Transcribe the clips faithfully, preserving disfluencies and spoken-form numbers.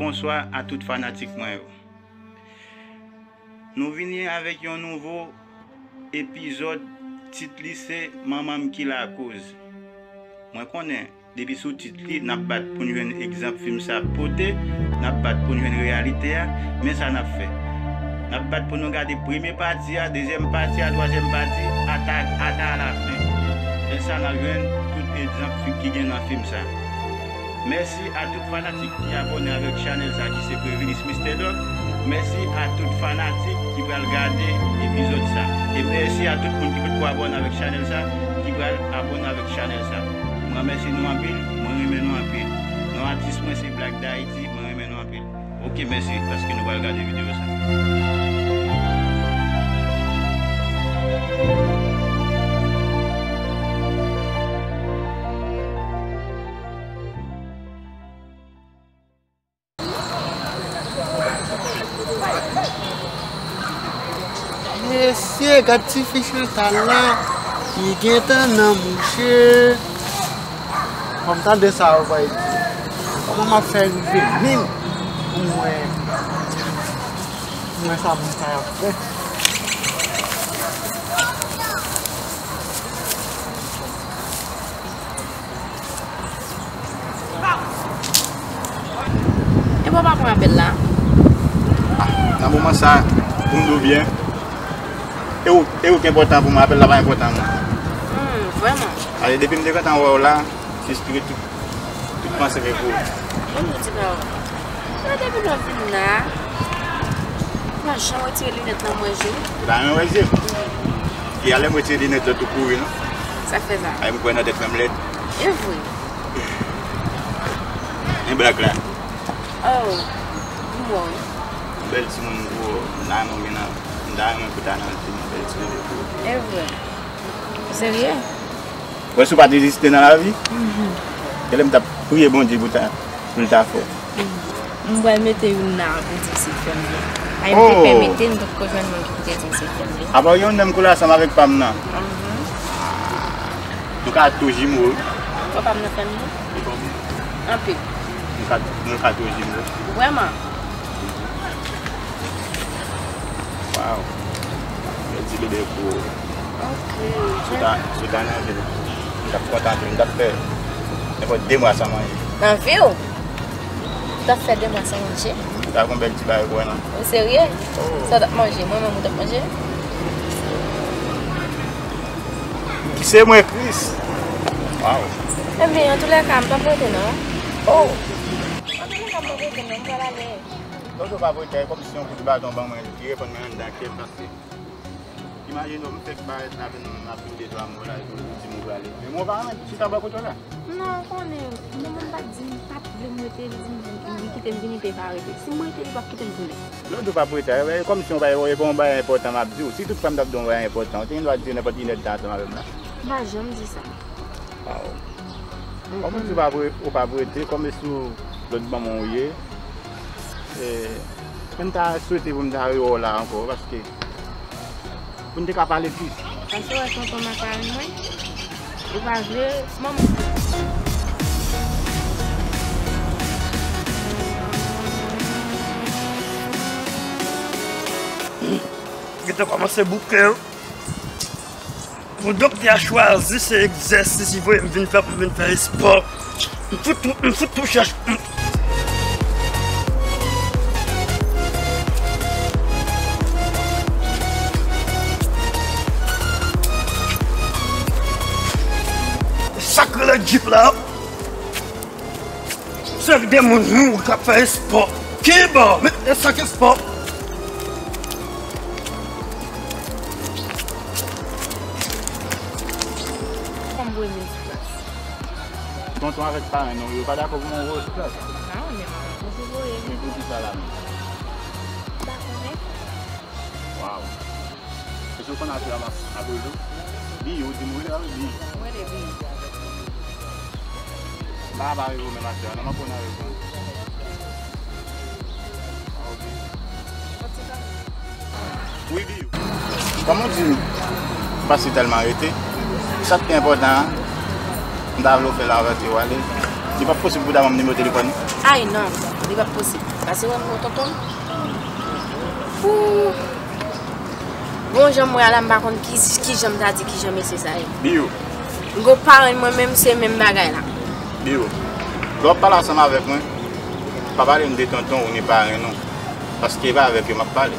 Bonswa a tout fanatik mwen yo. Nou vini avèk yon nouvo epizòd, tit li se Manman m ki lakoz. Mwen konnen, depi sou tit li, n ap bat pou n jwenn egzanp fim sa pote, n ap bat pou n jwenn reyalite a, men sa n ap fè. N ap bat pou nou gade premye pati a, dezyèm pati a, twazyèm pati, ata, ata alafen. Men sa n ap jwenn tout egzanp fi-, ki gen nan fim sa. Mèsi a tout fanatik ki abòne avèk chanèl sa ki se Previlis Mister Doc. Mèsi a tout fanatik ki pral gade epizòd sa. E mèsi a tout moun ki potko abòne avèk chanèl sa, ki pral abòne avèk chanèl sa. Mwen remèsye nou anpil, mwen renmen nou anpil. Non atis mwen se Black D'Haïti, mwen renmen nou anpil. Ok, mèsi paske nou pral gade videyo sa. Mesye, gad ti fi Chantal la. Li gentan nan mouche. Fò m tande sa yo bay di. Kòman m ap fè rive menm pou m wè, pou m wè sa moun sa y ap fè? E w pa pran apèl la? Nan moman sa, pou m di w byen, e ou, e ou ki enpòtan pou mwen, apèl la pa enpòtan pou mwen. Hmm, vrèman? Ale, depi m te gentan wè w la, se espri tout, tout panse m pou ou. Bon, nou ti pa wè. Mwen depi lè w vin la, ou pa janm retire linèt nan mwen je w. Ou pa janm wè je m. E alè m retire linèt lòt ou kouri, non? Sa k fè sa? Ay, m kwè nan tèt mwen m lèd. E vre. Men blak la. Oh, m wè w. Bèl timoun gwo, m ta renmen w gen nan, m ta renmen pou ta nan vi m, bèl timoun gwo. E vre. Ou serye? Wè, si w pa t egziste nan lavi, genlè m t ap priye Bondye pou ta, pou l ta fè w. M pral mete youn la pou di m si l fè m byen. Ay, m te pèmete, m potko jwenn moun ki pou te di m si l fè m byen. Apa w gen yon nonm koule ansanm avèk pa m nan? Nou ka tou jimo, wi. Fò pa m nan fè m byen? Anpil. Nou ka, nou ka tou jimo. Vrèman? Waw. Yon ti bebe pou ou. Ok. Si w ta, si w ta nan vi m, m t ap kontan tou. M t ap fè nenpòt de mwa san manje. Nan vi w? Ou t ap fè de mwa san manje? M ta gon bèl ti bagay pou wè non. Ou serye? Oh. Sa w t ap manje? Mwen menm ou t ap manje? Ki se mwen, Kris. Waw. Ebyen, antoulèka, m p ap rete non. Oh. Antoulèka, m p ap rete non, m pral ale. Lòt jou w pa voye tèt kòmsi yon kout baton ban mwen, li reponn mwen anndan kè m, paske imajine w, m fèk parèt la, vin ap vin de twa mo la, epi w di m ou prale. Men mwen pa renmen chita bò kote w la. Non, ou konnen, manman m pa t di m pa t vle m rete, li di m, li kite m vini, epi l pa rete. Si m rete, li p ap kite m tounen. Lòt jou w pa voye tèt, e kòmsi yon bagay, e pa yon bagay enpòtan m ap di w. Si toutfwa m t ap di w yon bagay enpòtan, ou te gen dwa di l nenpòt inèdtan ansanm avè m la. M pa janm di sa. Waw. Kòm ou di w pa pou, ou pa pou rete, kòm e sou lòt manman w ye, e, mwen ta swete pou m ta rewè w la ankò, paske pou n te ka pale plis. Paske w wè tonton makarin mwen, ou pa vle, manman. Gentan kòmanse bouke yo. Pou doktè a chwazi se egzèsis li voye m vin fè pou m vin fè espò. M fout tou, m fout tou chèch. Sa k rele Jeep la. Se de moun mouri k ap fè espò. Kiba, men e sa k espò. Fò m voye mil sou plas. Tonton avèk parenn nou, yo pa dakò pou mwen voye sou plas. Non, men manman toujou voye. Men poukisa la menm? M pa konnen. Waw. Èske w konn afè a m ap, ap rezoud? Biyi, ou di m rele avèk Biyi. Mwen rele Biyi. M pa ka pa rele w menm afè a non, m ap konn avèk ou. Ah, ok. Wi, Biyi. Kòman w di m pase tèlman rete? Sa k pi enpòtan an, m ta vle w fè l avan ke w ale. Li p ap posib pou w ta ban m nimewo telefòn ou? Ay non, li p ap posib. Pase wè m wè tonton m. Pou bon jan m wè a la, m pa konn ki, ki jan m ta di, ki jan mesye sa ye. Biyo. M gon parenn mwen menm, se menm bagay la. Biyo. Lè w ap pale ansanm avèk mwen, pa pale m de tonton ou ni parenn ou. Paske e pa avèk yo m ap pale.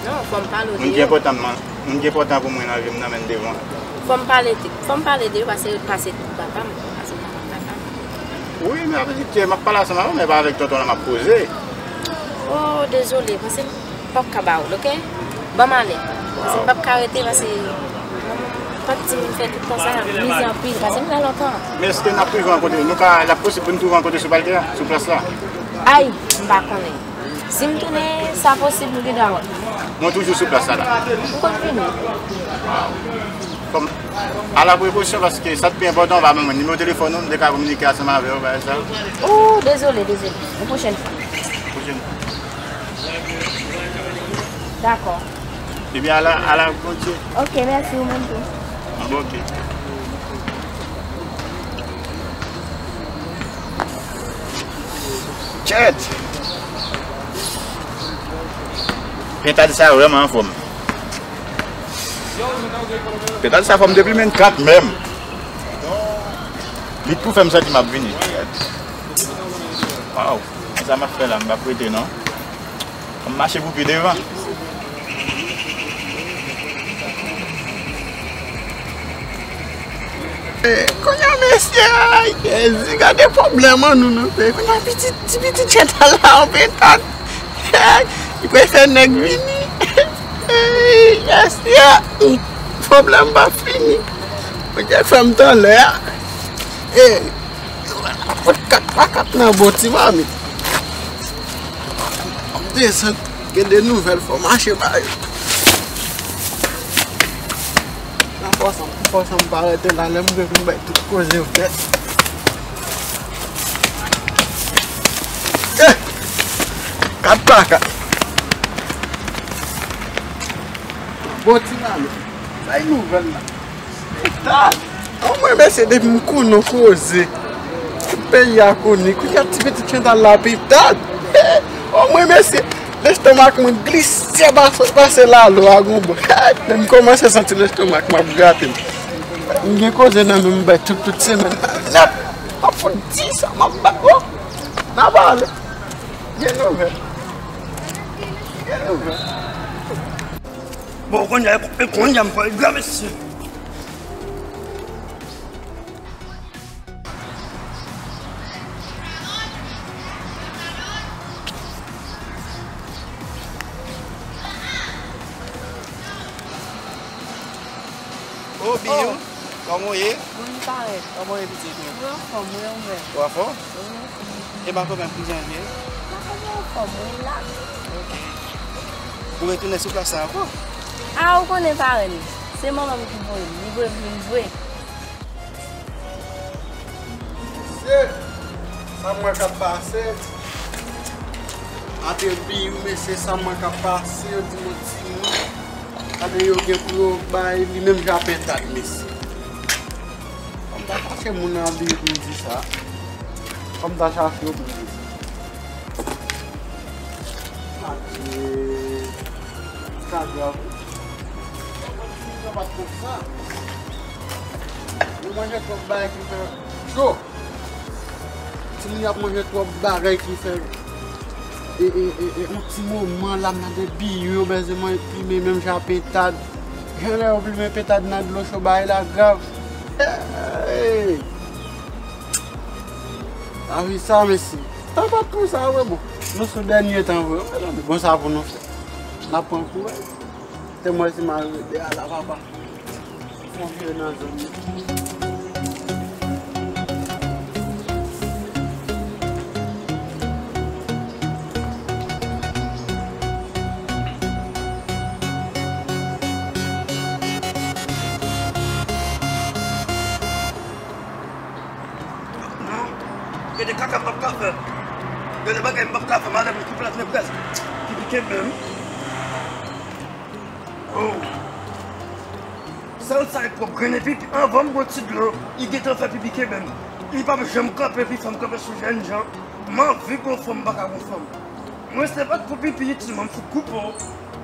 Non, fò m pale w de yo. Moun ki enpòtan nan, moun ki enpòtan pou mwen nan vi m nan, men devan. Fò m pale de, fò m pale de yo, paske yo pase tout papa m, paske papa m papa m. Wi, men avèk m ap pale ansanm avè w, men pa avèk tonton la m ap koze. Oh, dezole, paske m p ap ka ba w l, oke? Ban m ale. Paske m p ap ka rete, paske manman m pa t di m fè tout tan sa, mizè anpil, paske m la lontan. Men èske n ap toujou rankontre? Nou ka, l ap posib pou n toujou rankontre sou palte a, sou plas la? Ay, m pa konnen. Si m tounen, sa posib, m gen dwa wè. Mwen toujou sou plas la la. M konn vini. Kòm, a la prekosyon, paske sa k pi enpòtan, w pa ban mwen nimewo telefòn ou, m te ka kominike ansanm avè w, bagay sa. Oh, dezole, dezole. Yon pwochèn fwa. Pwochèn fwa. Dakò. Ebyen, ala, ala, Bondye. Ok, mèsi, ou menm tou. Ah, bon, ok. Kèt! Pentad sa vrèman anfòm. Pentad sa fòm depi vennkat menm. Li tou fè m santi m ap vini. Waw, sa m ap fè la, m p ap rete non. Ann mache pou pi devan. Eh, kounye a, mesye, ay, Jezi, gade pwoblèm an nou nan peyi. Kounye a, pitit, ti pitit chèt la, la, an pentad. Ay, li prefere nèg vini. Ay, mesye, pwoblèm pa fini. Bondye fè m tan lè a. Eh, Pot kat pa kat nan bon ti mamit. M desann, gen de nouvèl, fò mache ba yo. Nan fòs an, fòs an m pa rete la, lè m vle vin bay tout koze vèt. Eh! Kat pa kat. Bon ti mamit, bay nouvèl la. Pitad! Omwen mesye depi m konnen w koze. Tout peyi a konnen. Kounye a ti pitit Chantal la pitad. Omwen mesye, lestomak mwen glise pase, pase lalo a gon bò. Men m kòmanse santi lestomak m ap grate m. M gen koze nan men m bay tout, tout semèn nan nèt. M ap fout di sa, m ap ba, oh! N a pale. Gen nouvèl. Gen nouvèl. Bon, kounye a, kounye a, m pral grave, mesye. Oh, Biyo, kòman w ye? Bon, m parèt. Kòman w ye, pitit mwen? Mwen anfòm, wi, ou menm? Ou anfòm? Wi. E makomè m, kijan l ye? Makomè anfòm, wi, la. Ok. Ou retounen sou plas la ankò? A, ou konnen parenn, se manman m ki voye m, li voye m vin vre. Mesye, sa m wè k ap pase. Antre Biyo, mesye, sa m wè k ap pase, yo di m yon timoun. Gade yo gen pou yo bay li menm jan pentad, mesye. Kòm ta chache moun nan Biyo pou m di sa. Kòm ta chache yo pou m di sa. Adye. Sa grav wi. Timoun yo pa t konn sa. Yo manje twòp bagay ki fè cho. Timoun yo ap manje twòp bagay ki fè e, e, e, e, yon ti moman la m tande Biyo yo bezwen mwen plimen menm jan pentad. Jan lè yo plimen pentad nan dlo cho, bagay la grav. Hey! Lavi sa, mesye. Tan pa t konsa vre, bon. Nou sou dènye tan vre. Bon, sa pou nou fè. N ap pran kouraj. Te mwen si m al rete a la, papa. Fon vire nan zòn nan. Non. Gen de kaka m p ap ka fè. Gen de bagay m p ap ka fè. Madanm ki plat neprès ki pike menm. Oh. Sèl sa e pwòp, grennen pipi. Anvan m bwè ti dlo, li gentan fè pipi kenbe m. Li p ap janm kanpe, pi fè m kanpe sou jènjan. M anvi gon fanm, m pa ka gon fanm. Mwen se pa t pou pipi, ti mwen fout koupe w.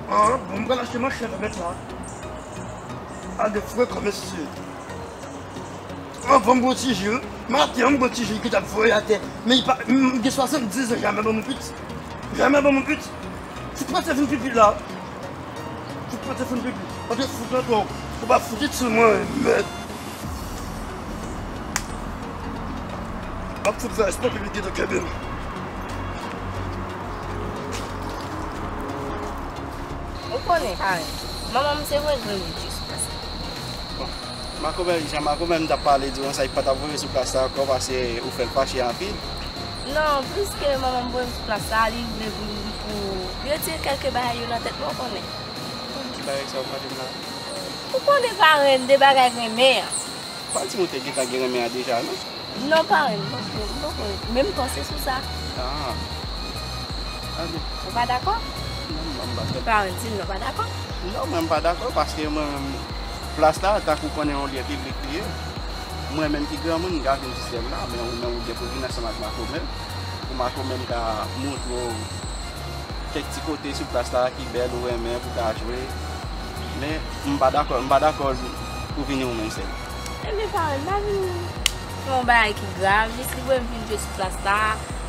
An, bon, m pral achte manchèt avèk la. A de frekan, mesye. Anvan m bwè ti ji, maten an m bwè ti ji ki t ap voye atè. Men li pa, m gen swasanndiz an, jamè ban m yon piti. Jamè ban m yon piti. Fout pase vin pipi la. Fout pase vin pipi. Antre fout nan twa w. Ou pa fout itil mwen, mèd. M ap fout fè espò pipi ki te kenbe m. Ou konnen, parèy. Manman m se vre vre m di sou plas la. Bon, makomè, jan makomè m t ap pale di w konsa, li pa t ap voye sou plas la ankò paske ou fè l fache anpil. Non, pliske manman m voye m sou plas la, li vle pou, pou retire kèlke bagay yo nan tèt mwen, ou konnen. Ki bagay sa w pale m la? Ou konnen parenn de bagay renmen an. Pa di m ou te gentan gen renmen an deja, non? Non, parenn, m poko, m poko menm panse sou sa. Ah. Tande. Ou pa dakò? Non, non, m pa dakò. Parenn, di m non, pa dakò? Non, mwen m pa dakò, paske mwen menm, plas la, tankou w konnen yon lye piblik li ye. Mwen menm ki granmoun, m ka vin sou sèn la, men ou menm ou gen pou vin ansanm ak makomè m, pou makomè m ka montre w kèk ti kote sou plas la ki bèl ou renmen pou ta jwe. Men m pa dakò, m pa dakò pou vini ou menm sèl. Ebyen, parenn, m pa vin fè yon bagay ki grav, jis li voye m vin jwe sou plas la.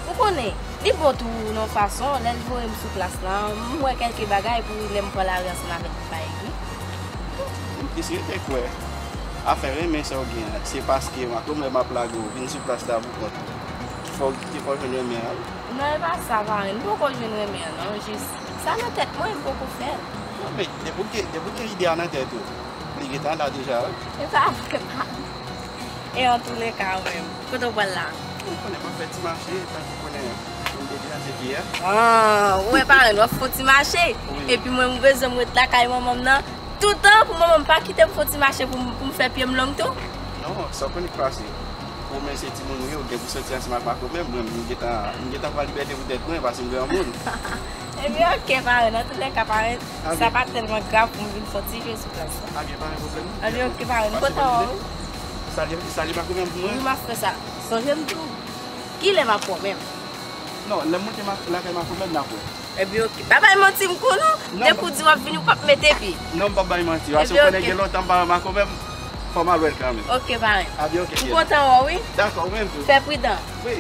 Ou konnen, li bon tou nan yon fason, lè l voye m sou plas la, m wè kèlke bagay pou lè m pran lari ansanm avèk li pa egri. M plis rete kwè afè renmen sa w gen an, se paske makomè m ap lage w vin sou plas la pou kont ou. Ki fè w, ki fè w jwenn renmen an. Non, e pa sa, parenn. M poko jwenn renmen an, non. Jis, sa nan tèt mwen, m poko fè l. Non, men, depi w gen, depi w gen ide a nan tèt ou, li gentan la deja, wi. E pa vre, parenn. E antouleka, ou menm, kote w pral la? Ou konnen m ap fè ti mache, tankou konnen m te deja se fiyè. Ah, ou wè, parenn, w ap fè ti mache. Wi. Epi mwen, m bezwen m ret lakay manman m nan. Toutan pou manman m pa kite m fè ti mache pou m, pou m fè pye m long tou? Non, sa w konnen k pase. Ou menm se timoun ou ye, ou gen pou soti ansanm ak makomè m, mwen, m gentan, m gentan pran libète pou tèt mwen, paske m granmoun. Ebyen, oke, parenn. Antouleka, parenn, sa pa tèlman grav pou m vin fè yon ti jwe sou plas la. Ebyen, pa gen pwoblèm. Ebyen, oke, parenn. M kontan wè w, wi. Salye, salye makomè m pou mwen. Wi, m ap fè sa. Sonje m tou. Kilè m ap wè w menm? Non, lè m monte ma-, lakay makomè m, n ap wè. Ebyen, oke. Pa bay manti, m konnen w. Non, depi w di w ap vini, w p ap mete pye. Non, m p ap bay manti. Paske w konnen gen lontan m pa wè makomè m, fò m al wè l kanmenm. Oke, parenn. Ebyen, oke, m kontan wè w, wi. Dakò, ou menm tou. Fè pridan. Wi.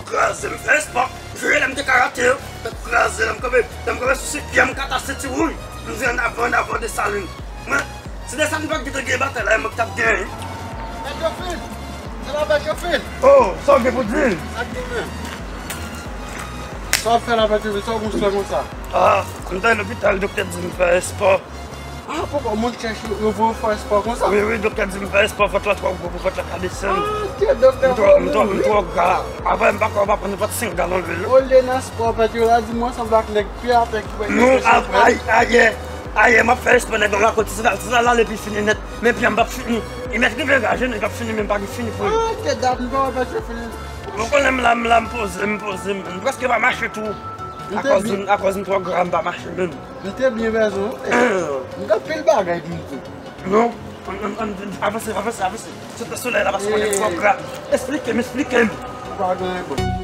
Kraze m fè espò. Vire lè m te karate yo. Tèt kraze lè m kanpe. Lè m kanpe sou se pye m kata senti wouj. M di annavan, annavan Desalin. Mwen, si Desalin pa t gentan gen batay la, e mwen ki t ap genyen. Mèt Jofil! Se la Mèt Jofil! Oh, sa w gen pou di? Sa k gen menm? Sa w ap fè la Mèt Jofil? Sa w gon swen konsa? Ah, m t al lopital, doktè di m fè espò. Ah, poko moun chèche yo, yo voye w fè espò konsa? Wi, wi, doktè di m fè espò, vant la twò gwo pou vant la ka desann. Ah, ke doktè. M twò, m twò, m twò gra. Apre, m pa ka, w pa pran nenpòt senk galon lwil. Olye nan espò, pèt yo la di mwen sanble ak nèg pye atè ki wè. Non, ayè, ayè, m ap fè espò, nèg nan lakòt, se sa, se sa l ale pi fini nèt. Men pye m p ap fini. E mèt rive la, je nèg ap fini, men m pa gen fini pou li. Ah, ke dat, m pa wè pèt yo fini. Ou konnen m la, m la, m poze, m poze, m prèske pa mache tou. Akòz m, akòz m twò gra, m pa mache menm. M te byen bezwen w. M gen anpil bagay pou m di w. Non. Ann, ann, ann, avanse, avanse, avanse. Sot nan solèy la, paske mwen menm twò gra. Eksplike m, eksplike m. Ou pa gen bon.